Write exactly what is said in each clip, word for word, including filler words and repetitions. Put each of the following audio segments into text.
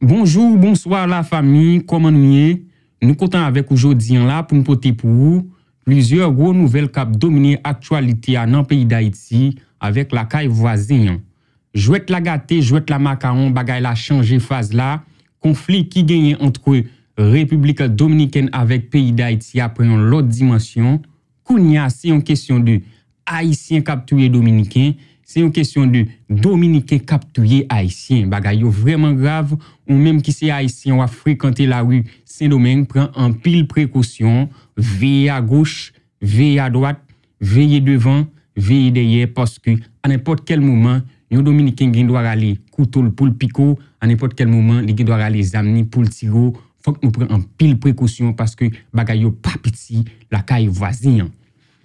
Bonjou, bonswa lafanmi, kòman nou ye? Nou kontan avèk ou jodi an la pou n pote pou ou plizyè gwo nouvèl k ap domine aktyalite a nan peyi Dayiti avèk lakay vwazen an. Jwèt la gate, jwèt la makawon, bagay la chanje faz la. Konfli ki genyen ant Repiblik Dominikèn avèk peyi Dayiti a pran yon lòt dimansyon. Kounye a, se yon kesyon de Ayisyen k ap touye Dominiken, se yon kesyon de Dominiken k ap touye Ayisyen. Bagay yo vrèman grav. Ou menm ki se Ayisyen, w ap frekante lari Sendomeng, pran anpil prekosyon, veye agoch, veye adwat, veye devan, veye dèyè, paske a nenpòt kèl moman, yon Dominiken gen dwa rale kouto l pou l pike w, a nenpòt kèl moman, li gen dwa rale zam ni pou l tire w. Fòk nou pran anpil prekosyon paske bagay yo pa piti lakay vwazen an.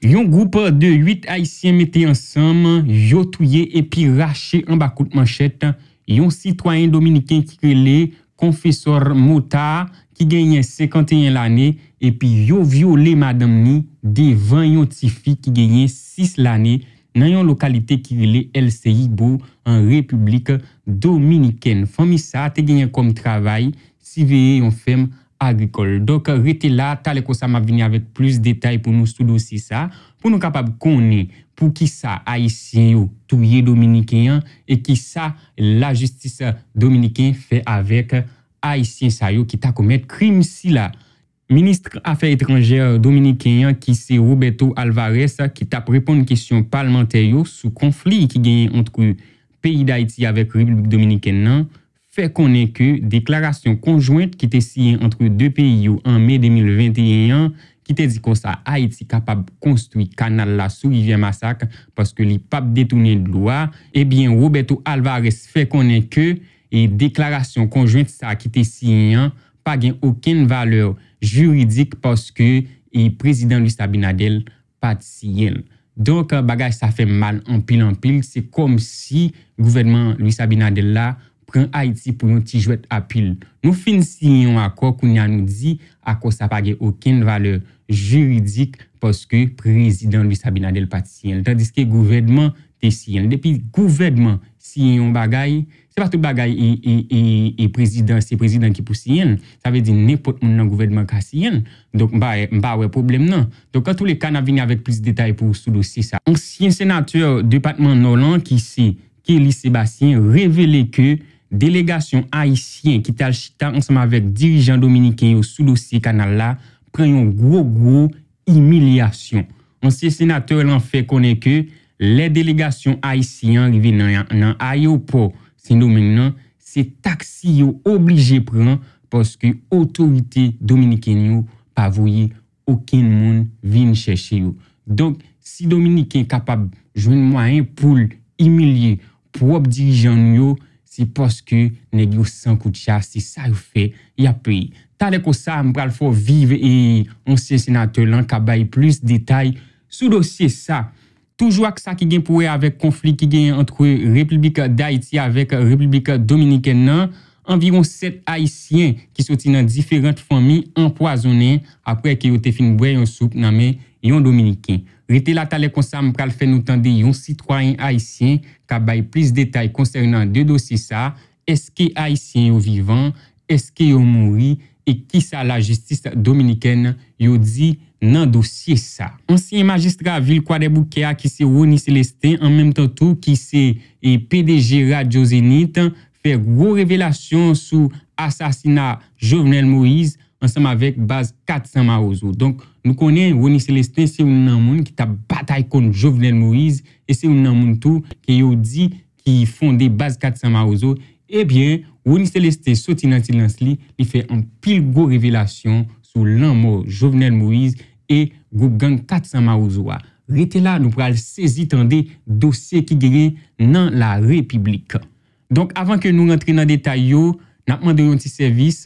Yon gwoup de uit Ayisyen mete ansanm, yo touye epi rache anba kout manchèt yon sitwayen dominiken ki rele Confesor Mota, ki genyen senkanteyen lane, epi yo vyole madanm ni devan yon tifi ki genyen sis lane nan yon lokalite ki rele El Seibo, an Repiblik Dominikèn. Fanmi sa a te genyen kòm travay siveye yon fèm agrikòl. Donk, rete la, talè konsa m ap vini avèk plis detay pou nou sou dosye sa, pou nou kapab konnen poukisa Ayisyen yo touye Dominiken an e kisa lajistis dominiken fè avèk Ayisyen sa yo ki ta komèt krim sila. Minis afè etranjè dominiken an, ki se Roberto Alvarez, ki t ap reponn kesyon palmantè yo sou konfli ki genyen ant peyi Dayiti avèk Repiblik Dominikèn nan, fè konnen ke deklarasyon konjwent ki te siyen ant de peyi yo an me de mil venteyen an, ki te di konsa Ayiti kapab konstwi kanal la sou rivyè Masak paske li p ap detounen dlo a, ebyen, Roberto Alvarez fè konnen ke e deklarasyon konjwent sa ki te siyen an pa gen okenn valè jiridik paske e prezidan Luis Abinader pa t siyen l. Donk, bagay sa fè m mal anpil, anpil. Se kòmsi gouvènman Luis Abinader la pran Ayiti pou yon ti jwèt a pil. Nou fin siyen yon akò, kounye a nou di akò sa pa gen okenn valè jiridik paske prezidan Luis Abinader pa t siyen l. Tandiske gouvènman te siyen l. Depi gouvènman siyen yon bagay, se pa tout bagay e, e, e, e prezidan, se prezidan ki pou siyen l. Sa vle di nenpòt moun nan gouvènman ka siyen l. Donk, m pa, m pa wè pwoblèm nan. Donk, antouleka, n ap vini avèk plis detay pou ou sou dosye sa. Ansyen senatè depatman Nò lan, ki se Kelly Sébastien, revele ke delegasyon ayisyen ki t al chita ansanm avèk dirijan dominiken yo sou dosye kanal la pran yon gwo, gwo imilyasyon. Ansyen senatè lan fè konnen ke lè delegasyon ayisyen an rive nan, nan ayewopò Sendomeng nan, se taksi yo oblije pran paske otorite dominikèn yo pa voye okenn moun vin chèche yo. Donk, si Dominiken kapab jwenn mwayen pou l imilye pwòp dirijan nou yo, se paske nèg yo san koutcha, se sa yo fè, y ap peye. Talè konsa, m pral fè w viv e ansyen senatè lan k ap bay plis detay sou dosye sa. Toujou ak sa ki gen pou wè avèk konfli ki genyen ant Repiblik Dayiti avèk Repiblik Dominikèn nan, anviwon sèt Ayisyen ki soti nan diferan fanmi anpwazonnen apre ke yo te fin bwè yon soup nan men yon Dominiken. Rete la, talè konsa, m pral fè nou tande yon sitwayen ayisyen k ap bay plis detay konsènan de dosye sa. Èske Ayisyen yo vivan? Èske yo mouri? E kisa lajistis dominikèn yo di nan dosye sa? Ansyen majistra vil Kwadèboukè a, ki se Rony Célestin, an menm tan tou ki se e P D G Radyo Zenith, fè gwo revelasyon sou asasina Jovenel Moïse ansanm avèk baz kat san Mawozo. Donk, nou konnen Rony Célestin se youn nan moun ki t ap batay kont Jovenel Moïse e se youn nan moun tou ke yo di ki fonde baz kat san Mawozo. Ebyen, Rony Célestin soti nan silans li, li fè anpil gwo revelasyon sou lanmò Jovenel Moïse e gwoup gang kat san Mawozo a. Rete la, nou pral sezi tande dosye ki genyen nan Larepiblik. Donk, avan ke nou rantre nan detay yo, n ap mande w yon ti sèvis.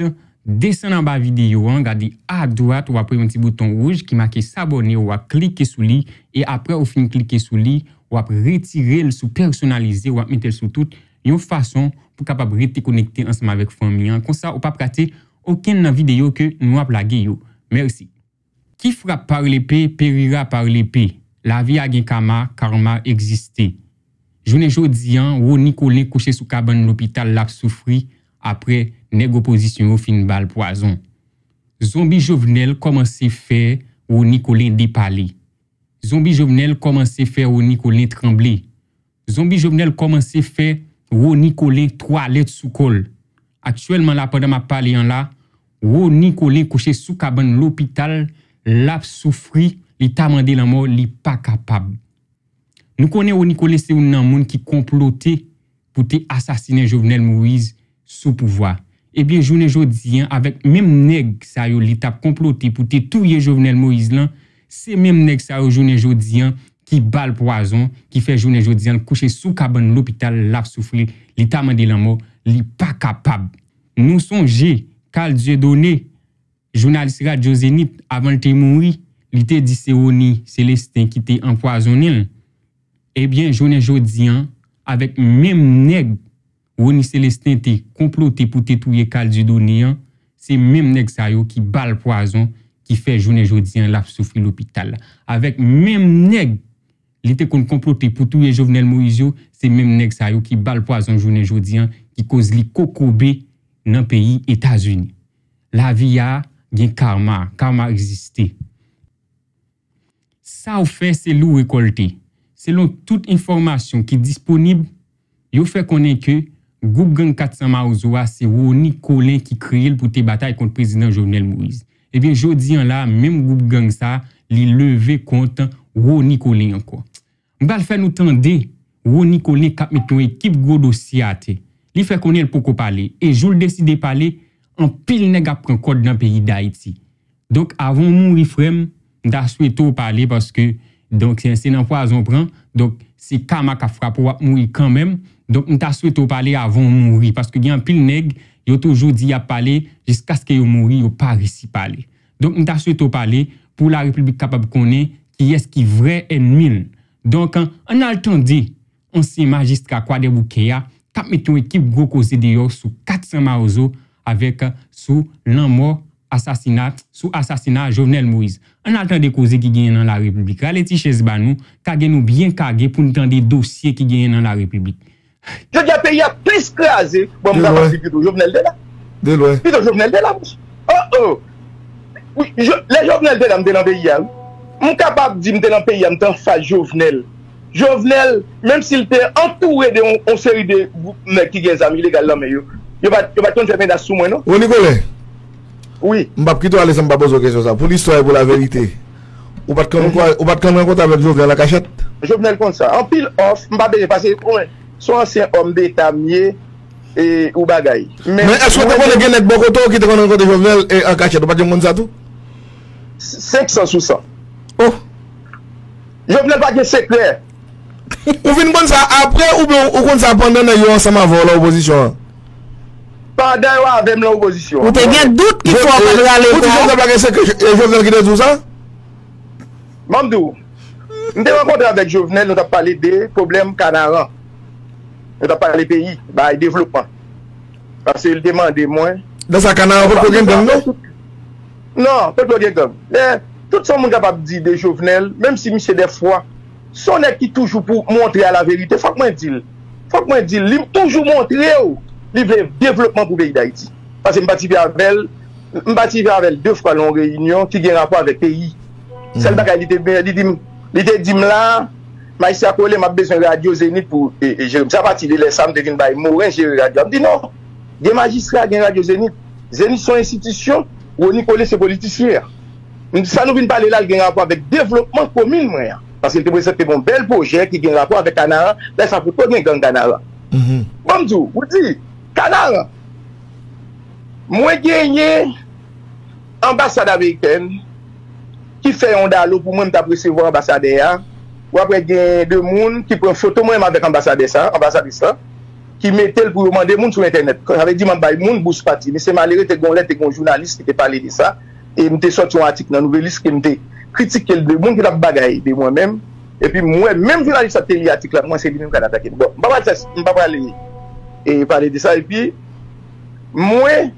Desann anba videyo an, gade adwat, w ap wè yon ti bouton wouj ki make sabòne, w ap klike sou li, e apre w fin klike sou li, w ap retire l sou pèsonalize, w ap mete l sou tout, yon fason pou w kapab rete konekte ansanm avèk fanmi an. Konsa, ou p ap rate okenn nan videyo ke nou ap lage yo. Mèsi. Qui frappe par l'épée périra par l'épée. Lavi a gen kama, karma egziste. Jounen jodi an, Rony Colin kouche sou kabann lopital, l ap soufri apre nèg opozisyon yo fin ba l pwazon. Zonbi Jovenel kòmanse fè Rony Colin depale. Zonbi Jovenel kòmanse fè Rony Colin tranble. Zonbi Jovenel kòmanse fè Rony Colin twalèt sou kò l. Aktyèlman la, pandan m ap pale an la, Rony Colin kouche sou kabann lopital, l ap soufri, li ta mande lanmò, li pa kapab. Nou konnen Rony Colin se youn nan moun ki konplote pou te asasinen Jovenel Moïse sou pouvwa. Ebyen, jounen jodi an, avèk menm nèg sa yo li t ap konplote pou te touye Jovenel Moïse lan, se menm nèg sa yo jounen jodi an ki ba l pwazon, ki fè jounen jodi an l kouche sou kabann lopital, l ap soufri, li ta mande lanmò, li pa kapab. Nou sonje, Carl Dieudonné, jounalis radyo Zenith, avan l te mouri, li te di se Rony Célestin ki te anpwazonnen l. Ebyen, jounen jodi an, avèk menm nèg Rony Célestin te konplote pou te touye Carl Dieudonné an, se menm nèg sa yo ki ba l pwazon, ki fè jounen jodi an l ap soufri lopital la. Avèk menm nèg li te konn konplote pou touye Jovenel Moïse yo, se menm nèg sa yo ki ba l pwazon jounen jodi an, ki koz li kokobe nan peyi Etazini. Lavi a gen karma, karma egziste. Sa w fè, se li w rekòlte. Selon tout enfòmasyon ki disponib, yo fè konnen ke gwoup gang kat san Mawozo a, se Rony Colin ki kreye l pou te batay kont prezidan Jovenel Moïse. Ebyen, jodi an la, menm gwoup gang sa, li leve kont Rony Colin ankò. M pral fè nou tande Rony Colin k ap met yon ekip gwo dosye atè. Li fè konnen l poko pale, e jou l deside pale, anpil nèg ap pran kòd nan peyi Dayiti. Donk, avan w mouri, frè m, m ta swete w pale paske, donk, se, se nan pwazon w pran. Donk, se kama k ap frape w, w ap mouri kanmenm. Donk, m ta swete w pale avan w mouri paske gen anpil nèg, yo toujou di y ap pale, jiskaske yo mouri, yo pa resi pale. Donk, m ta swete w pale pou larepiblik kapab konnen kiyès ki vrè ènmi l. Donk, ann al tande ansyen majistra Kwadèboukè a k ap met yon ekip gwo koze deyò sou kat san Mawozo avèk sou lanmò, asasina, sou asasina Jovenel Moïse. Ann al tande koze ki genyen nan larepiblik. Rale ti chèz ba nou, kage nou byen kage pou n tande dosye ki genyen nan larepiblik. Jodi a, peyi a plis kraze. Bon, m ka pase pito Jovenel te la. De lwen. Pito Jovenel te la, monchè. Oh, oh. Wi, lè Jovenel te la, m te nan peyi a, wi. M kapab di m te nan peyi a, m te anfas Jovenel. Jovenel, menm si l te antoure de yon, yon seri de gwoup nèg ki gen zam ilegal nan men yo, yo pa t, yo pa t konn fè menas sou mwen, non. Rony Colin. Wi. M p ap kite w ale san m pa poze w kesyon sa. Pou listwa e pou laverite, ou pa t konn, ou pa t konn rankontre avèk Jovenel an kachèt? Jovenel konn sa. Anpil òf, m pa bezwen pase, ou konnen, se yon ansyen òm deta m ye, e ou bagay. Men èske w te konnen gen nèg bò kote w ki te konn rankontre Jovenel, e, an kachèt? Ou pa t janm konn sa tou? Senk san sou san. Oh! Jovenel pa gen sekrè. Ou vin konn sa apre oubyen ou konn sa pandan nèg yo ansanm avè w nan opozisyon an? Pandan yo avè m nan opozisyon an. Ou te gen dout ki fè w pa t rale kò w? Ou di Jovenel pa gen sekrè, e Jovenel ki te di w sa? Ban m di w, m te rankontre avèk Jovenel, nou t ap pale de pwoblèm Kanaran. Nou t ap pale peyi, bay devlopman. Paske li te mande mwen. Nan sa, Kanaran potko gen gang, non? Non, potko gen gang. Men, tout sa yon moun kapab di de Jovenel, menm si misye dèfwa, se yon nèg ki toujou pou montre a laverite, fòk mwen di l. Fòk mwen di l, li toujou montre w, li vle devlopman pou peyi Dayiti. Paske m patisipe avè l, m patisipe avè l de fwa nan yon reyinyon ki gen rapò avèk peyi. Sèl bagay li te, li di m, li te di m la, Majistra Colin, m ap bezwen radyo Zenith pou, e, e, jere m. Se apati de lè sa a, m te vin bay Moren jere radyo a. M di non, gen majistra, gen radyo Zenith. Zenith se yon enstitisyon, Rony Colin se politisyen an. M di sa nou vin pale la, l gen rapò avèk devlopman komin mwen an. Paske l te prezante m yon bèl pwojè ki gen rapò avèk Kanaran. Lè sa a potko gen gang Kanaran. Ban m di w, ou di, Kanaran. Mwen genyen anbasad amerikèn ki fè yon dalo pou mwen, m t ap resevwa anbasadè a. Ou apre gen de moun ki pran foto mwen menm avèk anbasadè sa, anbasadris la, ki mete l pou yo mande moun sou entènèt. Sa vle di m ap bay moun bous pati. Men se malere, te gen yon lè, te gen yon jounalis ki te pale de sa. E m te sòti yon atik nan Nouvelliste ke m te kritike l de moun ki t ap bagay de mwen menm. Epi m wè menm jounalis la te li atik la, mwen se li menm k al atake m. Bon, m pa pral fè, m pa pral, e, pale de sa. Epi mwen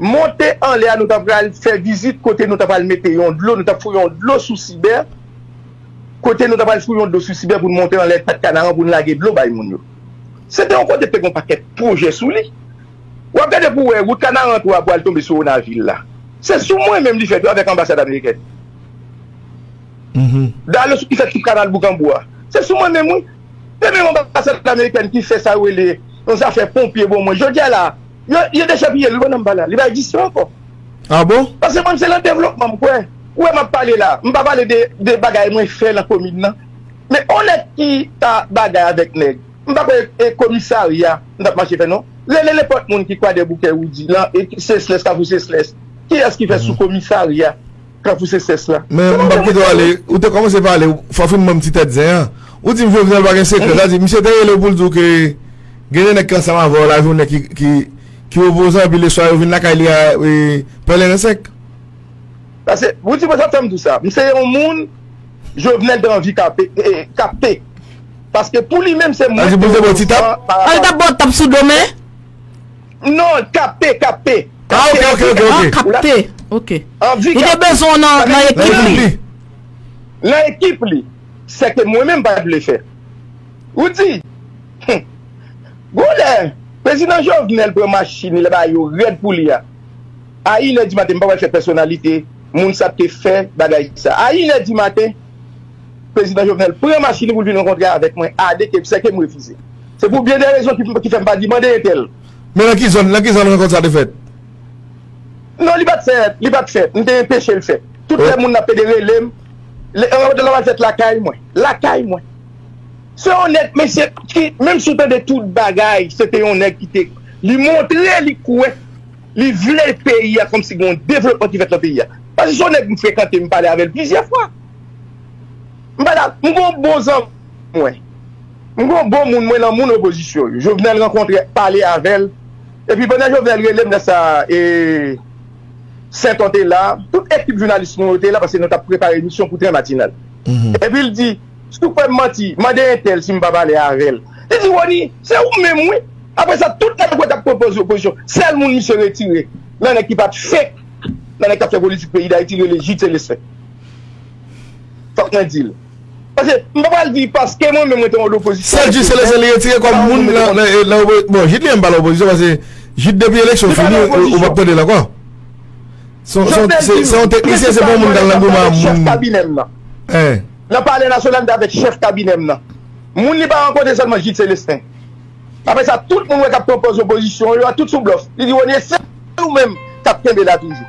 monte anlè a, nou ta pral fè vizit kote nou ta pral mete yon dlo, nou ta foure yon dlo sou Sibè. Kote nou ta pral foure yon dlo sou Sibè pou n monte anlè tèt Kanaran pou n lage dlo bay moun yo. Se te yon kote ki te gen yon pakèt pwojè sou li. W ap gade pou w wè, wout Kanaran twa pou al tonbe sou Wonavil la. Se sou mwen menm li fèt wi, avèk anbasad amerikèn. Dalo sou ki fèt sou kanal Boukanbou a. Se sou mwen menm wi. Se menm anbasad amerikèn ki fè sa yo rele yon zafè ponpye bon mwen. Jodi a la, yo, yo dechapiye l wi pandan m pale a. Li pa egziste ankò. Ah bon? Paske mwen se nan devlopman m kwè. Ou wè m ap pale la, m pa pale de, de bagay mwen fè nan komin nan. Men on nèg ki ta bagay avèk nèg. M pa kwè e komisarya m t ap mache fè non. Rele nenpòt moun ki Kwadèboukè ou di lan e Seslès, Kafou Seslès. Kiyès ki fè sou komisarya Kafou Seslès la? Men m p ap kite w ale. Ou te kòmanse pale, fò w fin ban m ti tèt zen an. Ou di m Jovenel pa gen sekrè. Sa di, misye te rele w pou l di w ke gen de nèg ki ansanm avè w la, gen yon nèg ki, ki, ki opozan, epi leswa yo vin lakay li a, e, pèleren sèk. Paske, ou di mwen sa fè m di w sa. M se yon moun, Jovenel te anvi kape, e, kapte. Paske pou li menm, se mwen ki te opozan. Sa di pou l te ba w ti tap? Al t ap ba w tap sou do men? Non, kapte, kapte. Ah, ok, ok, ok, ok. Ah, kapte. Ok. Anvi kapte. Li te bezwen w nan, nan ekip li. Nan ekip li. Nan ekip li. Sèke mwen menm pa t vle fè. Ou di, gon lè, prezidan Jovenel pran machin li, l ba yo rèd pou li a. A inè di maten, m pa pral fè pèsonalite, moun sa k te fè bagay sa. A inè di maten, prezidan Jovenel pran machin li pou l vin rankontre avèk mwen, a de ke, sèke m refize. Se pou byen de rezon ki, ki fè m pa di mande entèl. Men nan ki zòn, nan ki zòn rankont sa te fèt? Non, li pa t fèt, li pa t fèt. M te anpeche l fèt. Tout lè moun nan pede rele m, le, rankont la pral fèt lakay mwen. Lakay mwen. Se yon nèg, mesye, ki, menm si w tande tout bagay, se te yon nèg ki te, li montre, li kwè, li vle peyi a kòmsi gen yon devlopman ki fèt nan peyi a. Paske se yon nèg m frekante, m pale avè l plizyè fwa. M pale a, m gon bon zanmi mwen. M gon bon moun mwen nan moun opozisyon yo. Jovenel rankontre, pale avè l. Epi pandan Jovenel rele m lè sa, e, Senton te la, tout ekip jounalis mwen yo te la, paske nou t ap prepare emisyon pou Tren Matinal. Epi l di, si w kwè m manti, mande entèl si m pa pale avè l. Li di, Rony, se ou menm wi. Apre sa, tout nèg yo t ap pran poz opozisyon. Sèl moun misye retire, nan nèg ki pa t fake, nan nèg k ap fè politik peyi Dayiti, rele Jude Célestin. Fòk mwen di l. Paske m pa pral di paske mwen menm mwen te yon lopozisyon. Sèl Jude Célestin li retire kòm moun nan, nan, nan opo-, bon, Jude li menm pa lopozisyon, paske Jude depi eleksyon fini, ou, ou p ap tande l ankò. Se, se, se, se yon teknisyen, se pa yon moun k al nan goumen ak moun. Chèf kabinè m nan. Nan Palè Nasyonal, m te avèk chèf kabinè m nan. Moun li pa rankontre sèlman Jude Célestin. Apre sa, tout moun wè k ap pran pòz opozisyon yo, tout sou blòf. Li di, Rony, se ou menm k ap kenbe la toujou.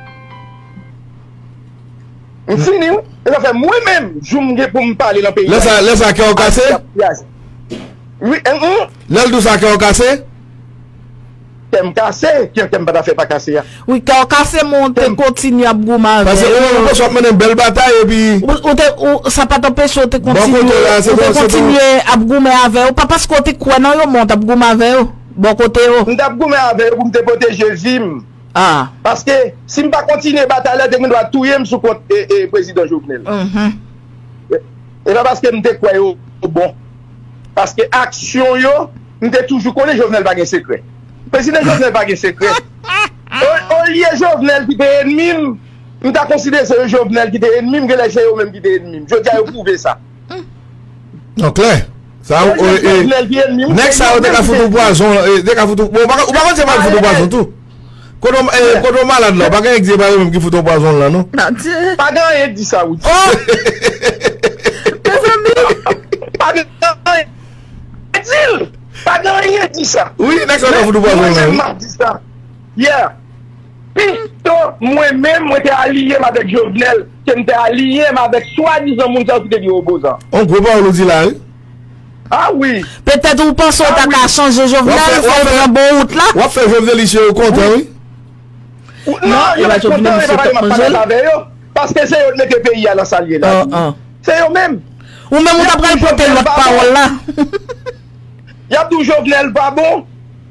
M fini, wi. E sa fè mwen menm, jou m gen pou m pale nan peyi a. Lè sa, lè sa kè w kase? Wi, en, en. Lè l di w sa kè w kase? Kè m kase, kè, kè m pa ta fè pa kase a. Wi, kè w kase, men w te kontinye ap goumen avè yo. Paske ou menm ou panse w ap mennen bèl batay epi. Ou, ou te, ou, sa pa t anpeche w te kontinye, ou te kontinye ap goumen avè yo. Pa paske w te kwè nan yo, men w t ap goumen avè yo. Bò kote yo. M t ap goumen avè yo pou m te pwoteje vi m. Ah. Paske, si m pa kontinye batay la, te gen dwa touye m sou kont, e, e, prezidan Jovenel. E, e pa paske m te kwè yo bon. Paske aksyon yo, m te toujou konnen Jovenel pa gen sekrè. Prezidan Jovenel pa gen sekrè. O, olye Jovenel ki te enmi m, m ta konsidere se Jovenel ki te enmi m, genlè se yo menm ki te enmi m. Jodi a, yo pwouve sa. Non, klè. Sa, e, e, nèg sa yo te ka fout ou pwazon, e, te ka fout ou, bon, ou pa, ou pa konn se pa fout ou pwazon tou. Kote w, e, kote w malad la, pa gen nèg di se pa yo menm ki fout ou pwazon la, non. Pa gen anyen di sa, wi. Oh! Mezanmi! Pa gen anyen di l! Pa gen anyen di sa. Wi, nèg sa yo te fout ou pwazon la, wi. Men mwen menm, m ap di sa. Yeah. Pito mwen menm, mwen te aliye m avèk Jovenel, ke m te aliye m avèk swadizan moun sa yo ki te di yo opozan. On gwo pawòl ou di la, wi. Ah wi. Petèt ou panse w ta ka chanje Jovenel, fè l pran bon wout la. W ap fè Jovenel isye yo kontan, wi. Non, yo pa t kontan, e pa pale m ap pale avè yo. Paske se yo t mete peyi a nan sa l ye la. Se yo menm. Ou menm ou ta pral pote lòt pawòl la. Y ap di w Jovenel pa bon,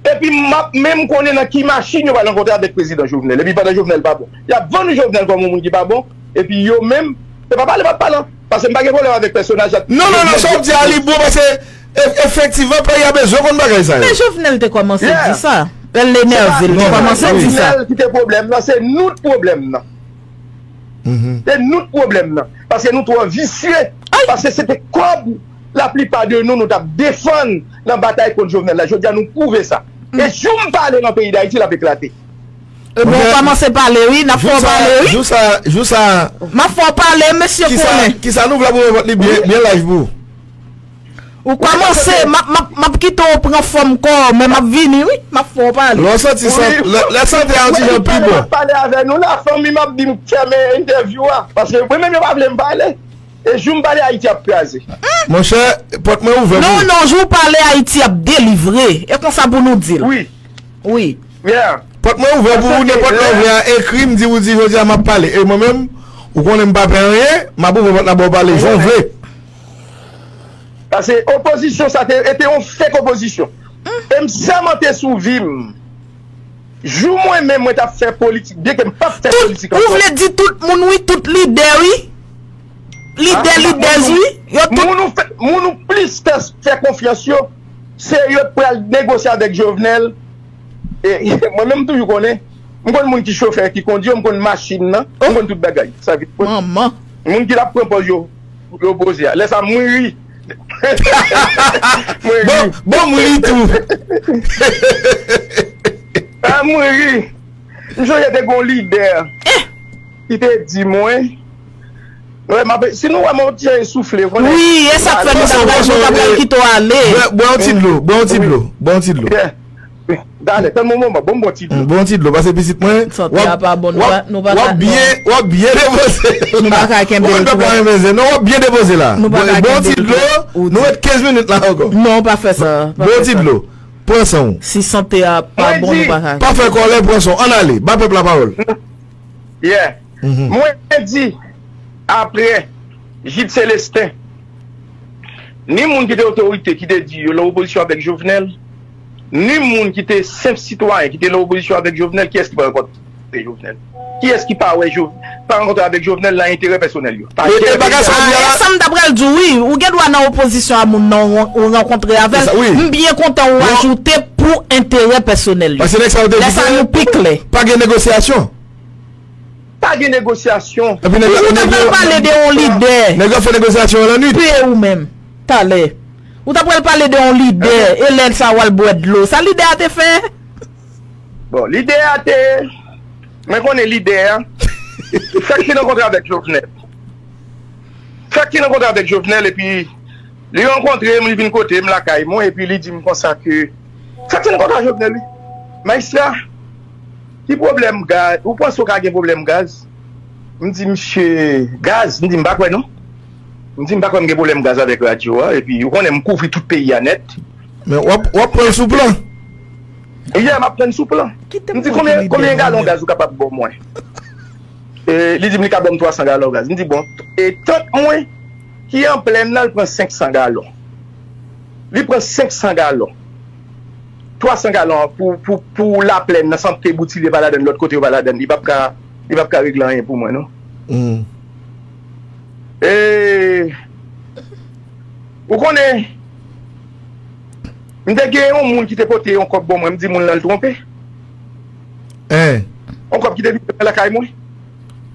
epi m ap menm konnen nan ki machin yo pral rankontre avèk prezidan Jovenel. Epi pandan Jovenel pa bon, y ap vann ou Jovenel kòm yon moun ki pa bon, epi yo menm, se pa pale m ap pale, paske m pa gen pwoblèm avèk pèsonaj la. Non, non, non, sa w ap di a li bon, paske e-, efektivman, peyi a bezwen konn bagay sa yo. Men Jovenel te kòmanse di sa. Lè l enève, l te kòmanse di sa. Se pa Jovenel ki te pwoblèm nan, se nou t pwoblèm nan. Se nou t pwoblèm nan. Paske nou twò visye. Paske se te kòb laplipa de nou, nou t ap defann nan batay kont Jovenel la. Jodi a, nou pwouve sa. E jou m pale nan peyi Dayiti, l ap eklate. Ebyen, ou kòmanse pale, wi. N ap fè w pale, wi. Jou sa, jou sa. M ap fè w pale, mesye Konnen. Kisa nou vle pou vòt li byen, byen laj pou ou? Ou kòmanse, m ap, m ap, m ap kite w pran fòm kò w, men m ap vini, wi. M ap fè w pale. Lè w santi, lè, lè sante a yon ti jan pi bon. M ap pale avè nou la, fanmi m ap di m fèmen entèvyou a. Paske mwen menm yo pa vle m pale. E jou m pale Ayiti ap kraze. Monchè, pòt mwen ouvè pou ou. Non, non, jou w pale Ayiti ap delivre. E konsa pou nou di l. Wi. Wi. Pòt mwen ouvè pou ou, nenpòt lè w vle a, ekri m, di ou di jodi a m ap pale. E mwen menm, ou konnen m pa pè anyen, m ap ouvè pòt la ba w pale jan w vle. Paske opozisyon sa te, te yon fèk opozisyon. E m sèmante sou vi m. Jou mwen menm mwen t ap fè politik, byenke m p ap fè politik ankò. Ou vle di tout moun wi, tout lidè wi. Lidè, lidèz wi. Yo tout. Moun ou fè, moun ou plis fè, fè konfyans yo, se yo k pral negosye avèk Jovenel. E, mwen menm m toujou konnen, m konn moun ki chofè, ki kondi yo, m konn machin nan, m konn tout bagay. Sa vit. Manman. Moun ki t ap pran pòz yo, yo poze a. Lè sa mwen ri. Mwen ri. Bon, bon mwen ri tou. Ah, mwen ri. M sonje te gon lidè ki te di mwen, wè, m ap, si nou wè m ap ti soufle, konnen. Wi, e sa k fè nou t ap pral, nou t ap pral kite w ale. Bwè, bwè yon ti dlo, bwè yon ti dlo, bwè yon ti dlo. Talè, tann yon moman, ban m bon ti dlo. Bon ti dlo, pase pitit mwen. Sante a pa bon, nou pa, nou pa ka, w ap byen, w ap byen depoze. Nou pa ka kenbe l twò. Non, w ap byen depoze la. Nou pa ka kenbe l twò. Bon ti dlo, nou ret kenz minit la ankò. Non, pa fè sa. Bon ti dlo, pran san w. Si sante a pa bon, nou pa ka. Pa fè kòlè, pran san w. Ann ale, ba pèp la pawòl. Yeah. Mwen di, apre Jid Selesten, ni moun ki te otorite ki te di yo nan opozisyon avèk Jovenel, ni moun ki te senp sitwayen ki te nan opozisyon avèk Jovenel, kiyès ki pa rankontre Jovenel? Kiyès ki pa wè Jovenel, pa rankontre avèk Jovenel nan enterè pèsonèl yo? Pa jere. E bagay sa w di a la. E sa m ta pral di w, wi. Ou gen dwa nan opozisyon a moun nan ou rankontre avè l. M byen kontan ou ajoute pou enterè pèsonèl yo. Paske nèg sa yo te di ke pa gen negosyasyon. Pa gen negosyasyon. Epi nèg la, ou ta pral pale de yon lidè. Nèg yo fè negosyasyon an lannwit. Pe ou menm. Talè. Ou ta pral pale de yon lidè. E lè sa w al bwè dlo. Sa lidè a te fè? Bon, lidè a te. Mwen konnen lidè a. Fèk fin rankontre avèk Jovenel. Fèk fin rankontre avèk Jovenel epi li rankontre m, li vin kote m lakay mwen epi li di m konsa ke sa ki n konn a Jovenel wi. Majistra, ki pwoblèm gaz? Ou panse w ka gen pwoblèm gaz? M di misye, gaz? M di m pa kwè non. M di m pa kwè m gen pwoblèm gaz avèk radyo a epi ou konnen m kouvri tout peyi a nèt. Men w ap, w ap pran l sou plan. Yeah, m ap pran l sou plan. M di konbyen, konbyen galon gaz ou kapab ban mwen? E, li di m li ka ban m twa san galon gaz. M di bon, e tant mwen ki an plèn nan, li pran senk san galon. Li pran senk san galon. Twa san galon an pou, pou, pou laplèn nan, san ke Boutilye pa ladann, lòt kote yo pa ladann, li p ap ka, li p ap ka regle anyen pou mwen non. E, ou konnen, m te gen yon moun ki te pote yon kòb ban mwen, m di moun lan l twonpe. Yon kòb ki te vin lakay mwen.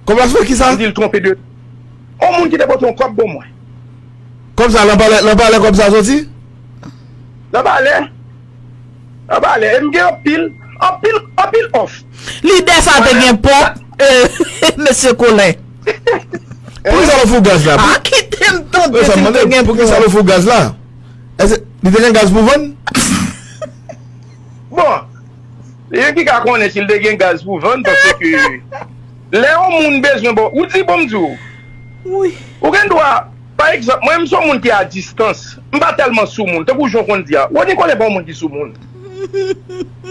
Kòb la sou kisa? M di l twonpe de. Yon moun ki te pote yon kòb ban mwen. Kòb sa, lan palè, lan palè kòb sa soti? Lan palè. Lan palè. E m gen anpil, anpil, anpil òf. Lidè sa te gen pòp, mesye Kolen. Poukisa l ofri w gaz la? A, kite m tande si l te gen pòp. Poukisa l ofri w gaz la? Èske li te gen gaz pou vann? Bon, li menm ki ka konnen si l te gen gaz pou vann, paske lè yon moun bezwen bò, ou di bon m di w. Ou gen dwa, pa egzanp, mwen menm se yon moun ki a distans, m pa tèlman sou moun, tankou jan w konn di a. Rony Colin pa yon moun ki sou moun.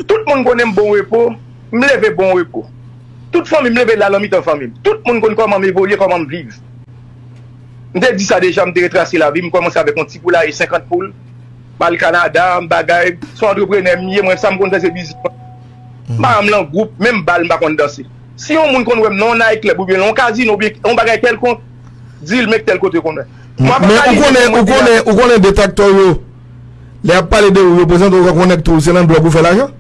Tout moun konnen m bon repo, m leve bon repo. Tout fanmi m leve la nan mitan fanmi m. Tout moun konn kòman m evolye, kòman m viv. M te di sa deja, m te retrase lavi m, m kòmanse avèk yon ti poulaye senkant poul, m al Kanada, m bagay, se yon antreprenè m ye, mwen sa m konn fè se biznis mwen. M pa janm lan gwoup, menm bal m pa konn danse. Si yon moun konn wè m nan yon night club oubyen nan yon kazino oubyen yon bagay kèlkonk, di l men k tèl kote konn wè. Men ou konnen, ou konnen, ou konnen detraktè w yo, lè y ap pale de ou, yo prezante w kòm yon nèg tou, se nan dwòg ou fè lajan?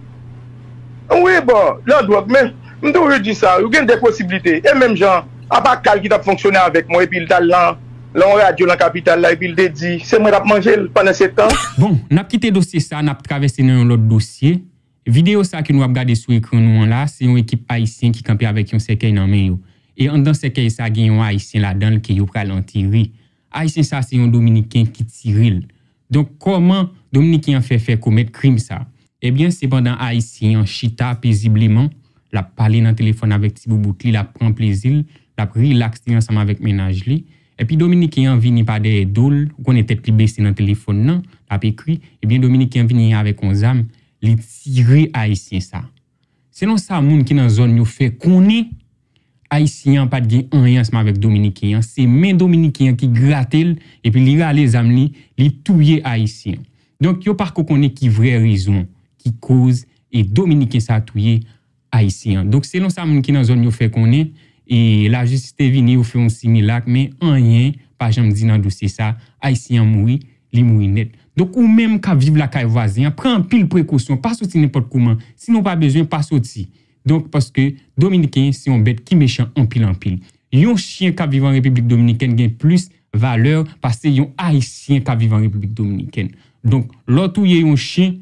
Wi, bon, nan dwòg, men m toujou di sa, ou gen de posiblite. E menm jan, apa Kal ki t ap fonksyone avèk mwen, epi l t al lan, lan yon radyo lan kapital la, epi l te di, se mwen k ap manje l pandan se tan. Bon, n ap kite dosye sa, n ap travèse nan yon lòt dosye. Videyo sa ke nou ap gade sou ekran nou an la, se yon ekip Ayisyen ki kanpe avèk yon sèkèy nan men yo. E anndan sèkèy sa, gen yon Ayisyen ladan l ke yo pral antere. Ayisyen sa, se yon Dominiken ki tire l. Donk, kòman Dominiken an fè, fè komèt krim sa? Ebyen, se pandan Ayisyen an chita pezibleman, l ap pale nan telefòn avèk ti boubout li, l ap pran plezi l, l ap rilaks li ansanm avèk mennaj li. Epi Dominiken an vini pa dèyè do l, ou konnen tèt li bese nan telefòn nan, l ap ekri. Ebyen, Dominiken an vini avèk yon zam, li tire Ayisyen sa. Selon sa moun ki nan zòn yo fè konnen, Ayisyen an pa t gen anyen ansanm avèk Dominiken an. Se men Dominiken an ki grate l, epi li rale zam li, li touye Ayisyen an. Donk, yo pa ko konnen ki vrè rezon ki koz e Dominiken sa touye Ayisyen an. Donk, selon sa moun ki nan zòn yo fè konnen, e lajistis te vini, yo fè yon similak, men anyen pa janm di nan dosye sa. Ayisyen an mouri, li mouri nèt. Donk, ou menm k ap viv lakay vwazen an, pran anpil prekosyon, pa soti nenpòt kouman. Si nou pa bezwen, pa soti. Donk, paske Dominiken se yon bèt ki mechan anpil, anpil. Yon chen k ap viv an Repiblik Dominikèn gen plis valè pase yon Ayisyen k ap viv an Repiblik Dominikèn. Donk, lè w touye yon chen,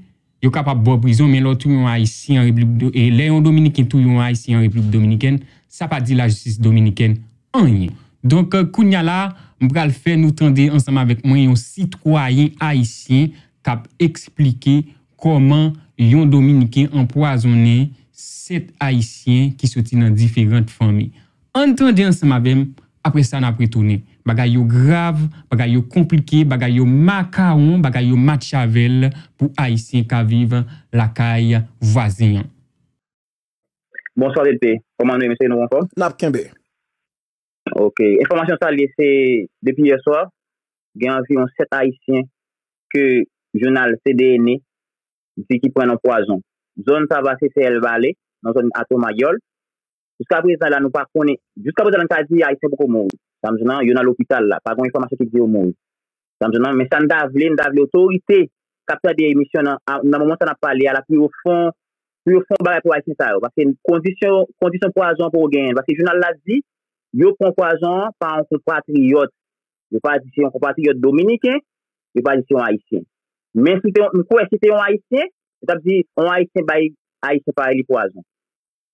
yo kapab ba w prizon, men lè w touye yon Ayisyen an Repiblik Do-, e lè yon Dominiken touye yon Ayisyen an Repiblik Dominikèn, sa pa di lajistis dominikèn anyen. Donk, kounya la, m pral fè nou tande ansanm avèk mwen yon sitwayen ayisyen k ap eksplike kòman yon Dominiken anpwazonnen sèt Ayisyen ki soti nan diferan fanmi. Ann tande ansanm avè m, apre sa n ap retounen. Bagay yo grav, bagay yo konplike, bagay yo makawon, bagay yo matchavèl pou Ayisyen k ap viv lakay vwazen an. Bonswa, T T. Kòman nou ye, mesye? Nou anfòm? N ap kenbe. Ok. Enfòmasyon sa l ye, se depi yè swa, gen anviwon sèt Ayisyen ke jounal C D N di ki pran nan pwazon. Zòn sa pase se El Valle, nan zòn Atomayòl. Jiska prezan la, nou pa konnen, jiska prezan la, nou ka di Ayisyen poko mouri. Sa m di w lan, yo nan lopital la, pa gen enfòmasyon ki di yo mouri. Sa m di w lan, men sa n ta vle, n ta vle otorite k ap tande emisyon nan, a, nan moman sa n ap pale a la, pou yo fè yon, pou yo fè yon bagay pou Ayisyen sa yo. Paske kondisyon, kondisyon pwazon pou yo genyen. Paske jounal la di, yo pran pwazon an pa yon konpatriyòt. Yo pa di se yon konpatriyòt dominiken, yo pa di se yon Ayisyen. Men si te yon, m kwè si te yon Ayisyen, yo t ap di yon Ayisyen bay Ayisyen parèy li pwazon.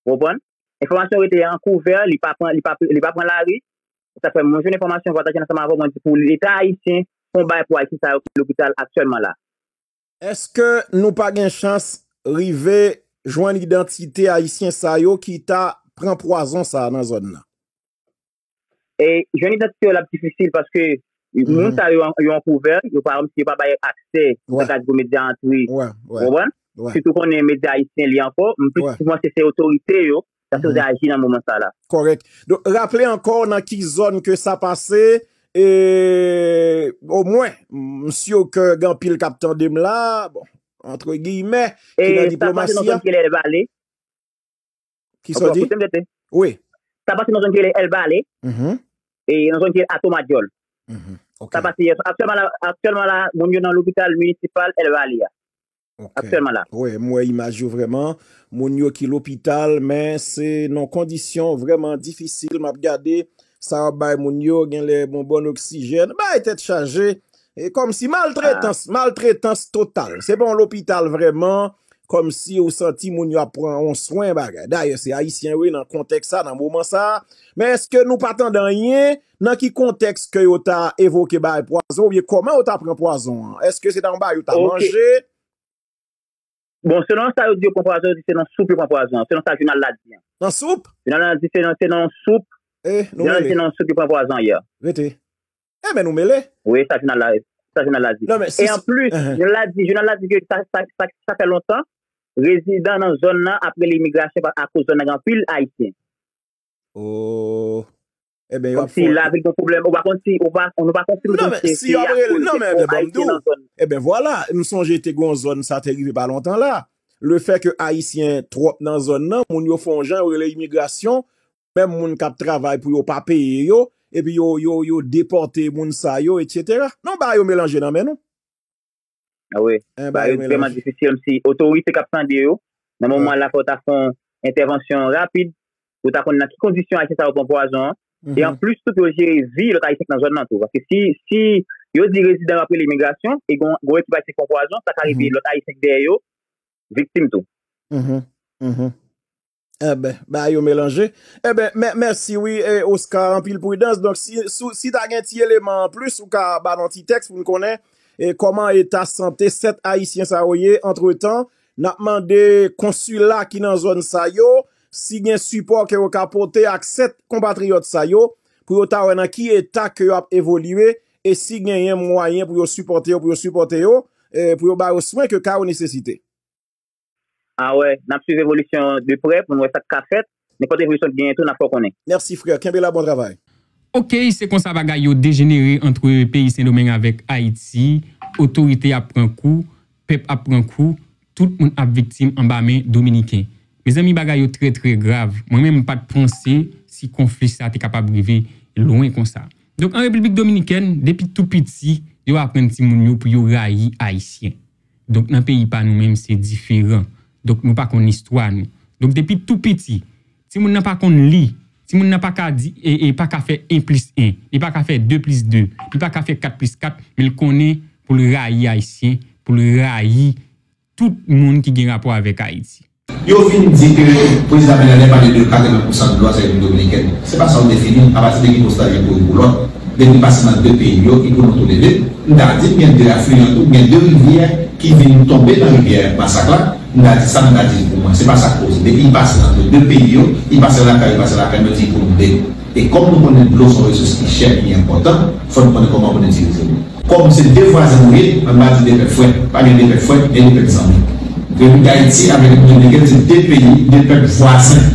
Ou konprann? Enfòmasyon rete an kouvè, li pa pran, li pa, li pa pran lari. Sa fè mwen jwenn enfòmasyon, pataje l ansanm avè w, mwen di pou Leta ayisyen fè yon bagay pou Ayisyen sa yo ki lopital aktyèlman la. Èske nou pa gen chans rive jwenn idantite Ayisyen sa yo ki ta pran pwazon sa a nan zòn nan? E jwenn idantite yo l ap difisil paske moun sa yo, yo an kouvè, yo pa, yo pa bay aksè nan kad gwo medya antre. Ou konprann? Sitou konnen medya ayisyen li ankò, m plis panse se otorite yo, sa sipoze aji nan moman sa la. Kòrèk. Donk, raple ankò nan ki zòn ke sa pase, e omwen, m si ke gen anpil k ap tande m la, bon, antre giyimè, ki nan diplomasi a. Sa pase nan zòn ki rele El Valle. Kisa w di? Wi. Sa pase nan zòn ki rele El Valle, e nan zòn ki rele Atomadyòl. Sa pase yè swa. Aktyèlman la, aktyèlman la, moun yo nan lopital minisipal El Valle a. Aktyèlman la. Wi, m wè imaj yo vrèman. Moun yo ki lopital, men se nan kondisyon vrèman difisil. M ap gade sa yo ap bay moun yo, genlè bon, bon oksijèn. Bay tèt chaje. E kòmsi maltretans, maltretans total. Se pa yon lopital vrèman, kòmsi ou santi moun yo ap pran yon swen bagay. Dayè, se Ayisyen yo ye nan kontèks sa, nan moman sa. Men èske nou pa tande anyen nan ki kontèks ke yo ta evoke bagay pwazon oubyen kòman yo ta pran pwazon an? Èske se ta yon bagay yo ta manje? Bon, selon sa yo di yo pran pwazon, yo di se nan soup yo pran pwazon an, selon sa jounal la di an. Nan soup? Jounal la di se nan, se nan soup. Jounal la di se nan soup yo pran pwazon an yè. Rete. Enben, nou mele. Wi, sa jounal la, sa jounal la di. E anplis, jounal la di, jounal la di ke sa, sa, sa, sa fè lontan, rezidan nan zòn nan ap rele imigrasyon pa, akoz zòn nan gen anpil Ayisyen. Oh. Enben, yo ap fè yon... Kòmsi lavil gen pwoblèm, ou pa konn si, ou pa, nou pa konfime si se akoz se twòp Ayisyen nan zòn nan. Enben, vwala, m sonje te gen yon zòn sa te rive pa lontan la. Lefètke Ayisyen twòp nan zòn nan, moun yo fè yon jan, yo rele imigrasyon, menm moun k ap travay pou yo pa peye yo, epi yo, yo, yo depòte moun sa yo, etsetera. Non, bagay yo melanje nan men nou. A wi. Bagay yo vrèman difisil, menm si otorite k ap tande yo, nan moman la, fò yo ta fè yon entèvansyon rapid, pou yo ta konn nan ki kondisyon Ayisyen sa yo pran pwazon an. E anplis, tou, pou yo jere vi lòt Ayisyen k nan zòn nan, tou. Paske si, si yo di rezidan yo ap rele imigrasyon, e gon, gon ekip Ayisyen k pran pwazon, sa ka rive lòt Ayisyen k dèyè yo, viktim tou. Mhm, mhm. Enben, bagay yo melanje. Enben, mè- mèsi wi, e, Oscar, anpil pridans. Donk, si, si, si ta gen ti eleman anplis, ou ka ba n yon ti tèks pou n konnen e kòman eta sante sèt Ayisyen sa yo ye. Antretan, n ap mande konsila ki nan zòn sa yo, si gen sipò ke yo ka pote ak sèt konpatriyòt sa yo, pou yo ta wè nan ki eta ke yo ap evolye, e si genyen mwayen pou yo sipòte yo, pou yo sipòte yo, e pou yo ba yo swen ke ka yo nesesite. A wè, n ap swiv evolisyon de prè pou n wè sa k ka fèt. Nenpòt evolisyon k genyen tou, n ap fè w konnen. Mèsi, frè. Kenbe la, bon travay. Oke, se konsa bagay yo dejenere ant peyi Sendomeng avèk Ayiti. Otorite ap pran kou, pèp ap pran kou, tout moun ap viktim anba men Dominiken. Mezanmi, bagay yo trè, trè grav. Mwen menm, m pa t panse si konfli sa te kapab rive lwen konsa. Donk, an Repiblik Dominikèn, depi tou piti, yo aprann timoun yo pou yo rayi Ayisyen. Donk, nan peyi pa nou menm, se diferan. Donk, nou pa konn istwa nou. Donk, depi tou piti, timoun nan pa konn li. Timoun nan pa ka di, e, e pa ka fè en plis en. Li pa ka fè de plis de. Li pa ka fè kat plis kat, men l konnen pou l rayi Ayisyen, pou l rayi tout moun ki gen rapò avèk Ayiti. Yo vin di ke Prezidan Abinader pale de katreven pousan dlo a se Repiblik Dominikèn. Se pa sa w defini, apati de ki posta gen pou youn pou lòt. Depi l pase nan de peyi yo, ki pou nou toulede. M ta di, gen de afliyan tou, gen de rivyè ki vin tonbe nan rivyè Masak la. M ta di sa, m ta di pou mwen. Se pa sa k poze. Depi l pase nan de peyi yo, li pase lakay, li pase lakay, m di pou nou de. E kòm nou konnen dlo se yon resous ki chè, ki enpòtan, fò nou konnen kòman pou nou itilize l. Kòm se de vwazen nou ye, ann pa di de pèp frè. Pa gen de pèp frè, gen de pèp zanmi. Repiblik Dayiti avèk Repiblik Dominikèn se de peyi, de pèp vwazen.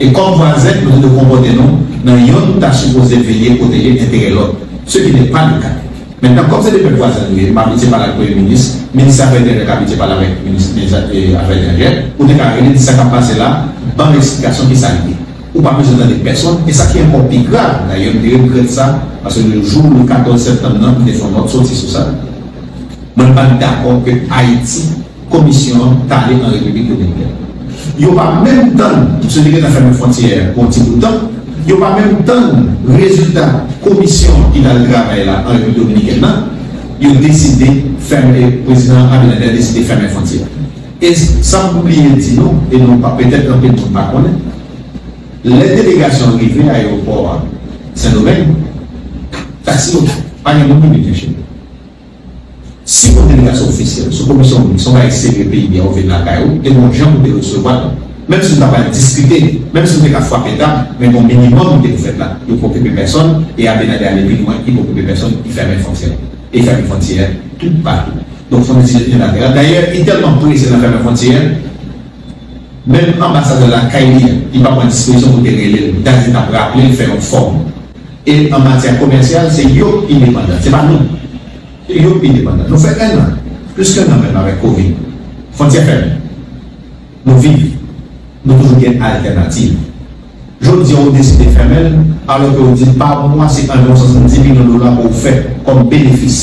E kòm vwazen, nou te dwe konpòte nou nan yonn ta sipoze veye pwoteje enterè lòt. Ce qui n'est pas le cas. Mentnan, kòm se de pèp vwazen nou ye, m abitye pale ak Premye Minis, Minis Afè Etranjè ka abitye pale avèk Minis, Minis, e, Afè Etranjè, ou te ka rele, di sa k ap pase la, ban m eksplikasyon ki sa l ye. Ou pa bezwen tande pèsonn, e sa ki ankò pi grav, dayè, m te regrèt sa, paske le jou, le katòz septanm nan, m te fè yon nòt soti sou sa. Mwen, m pa t dakò ke Ayiti, komisyon an, t ale an Repiblik Dominikèn. Yo pa menm tann, misye te gentan fèmen fwontyè pou yon ti bout tan, yo pa menm tann rezilta komisyon ki t al travay la an Repiblik Dominikèn nan, yo deside fèmen, Prezidan Abinader deside fèmen fwontyè. E san m bliye di nou, e nou pa, petèt anpil moun pa konnen, lè delegasyon rive ayewopò a Sendomeng, taksi yo, pa gen moun ki vin chèche yo. Si yon delegasyon ofisyèl, sou komisyon moun, si yon bagay serye peyi a, ou vin lakay ou, te gen yon jan pou te resevwa l. Menm si nou ta pral diskite, menm si nou te ka frape tab, men gen yon minimòm ki te pou fèt la. Yo pa okipe pèsonn, e Abinader ale pi lwen, li pa okipe pèsonn, li fèmen fwontyè. E li fèmen fwontyè toupatou. Donk, fwontyè inilateral. Dayè, li tèlman prese nan fèmen fwontyè, menm anbasadè lakay li a, li pa pran dispozisyon pou te rele l, li ta di l t ap raple l, fè yon fòm. E an matyè komèsyal, se yo k pi depandan, se pa nou. Se yo k pi depandan. Nou fè en an, plis ke en an menm avèk kovid. Fwontyè fèmen. Nou viv. Nou toujou gen altènativ. Jodi a, ou deside fèmen l, alò ke ou di pa mwa se anviwon swasanndiz milyon dola pou ou fè kòm benefis.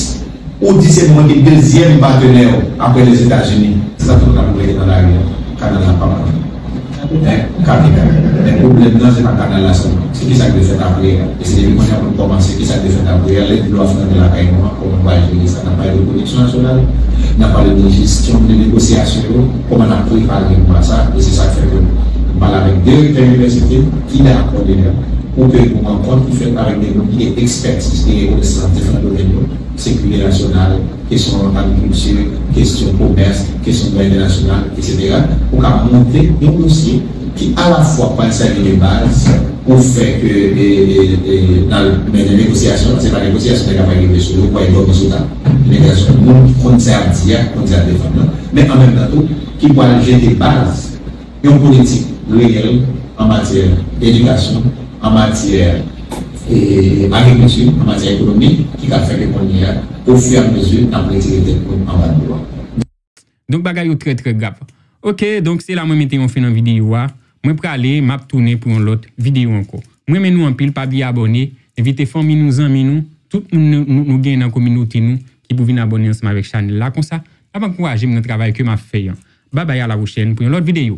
Ou di se mwen ki dezyèm patnè w apre Lèzetazini. Se sa tout moun ap rete nan lari a. Kanal la p ap Men, kanpe kanpe. Men pwoblèm nan, se pa kanal la sèlman. Se kisa k dwe fèt apre a. E se depi kounye a pou n kòmanse, kisa k dwe fèt apre a, lè dlo a fin antre lakay nou an, kòman nou pral jere sa? N ap pale de pwodiksyon nasyonal, n ap pale de jesyon de negosyasyon yo, kòman n ap prepare nou a sa, e se sa k fè ke m pale avèk direktè inivèsite ki dakò de pou ke yon rankont ki fèt avèk de moun ki gen ekspètiz, ki gen konesans nan diferan domèn yo, sekirite nasyonal, kesyon agrikilti, kesyon komès, kesyon dwa entènasyonal, etsetera, pou ka monte yon dosye ki alafwa pral sèvi de baz pou fè ke, e, e, e, n al mennen negosyasyon, se pa negosyasyon nèg ap rive sou yo, pou al dòmi sou tab. Negosyasyon moun ki konn sa y ap di a, konn sa y ap defann nan, men an menm tan tou, ki pral jete baz yon politik reyèl an matyè edikasyon, an matyè, e, agrikilti, an matyè ekonomi, ki ka fè ke kounye a, ofiramezu, n ap retire tèt nou anba dlo a. Donk, bagay yo trè, trè grav. Oke, donk, se la mwen mete yon fen nan videyo a. Mwen prale, m ap tounen pou yon lòt videyo ankò. Mwen renmen nou anpil, pa bliye abòne, envite fanmi nou, zanmi nou, tout moun nou, nou, nou gen nan kominote nou ki pou vin abòne ansanm avèk chanèl la. Konsa, n ap ankouraje m nan travay ke m ap fè an. Babay, a la pwochèn pou yon lòt videyo.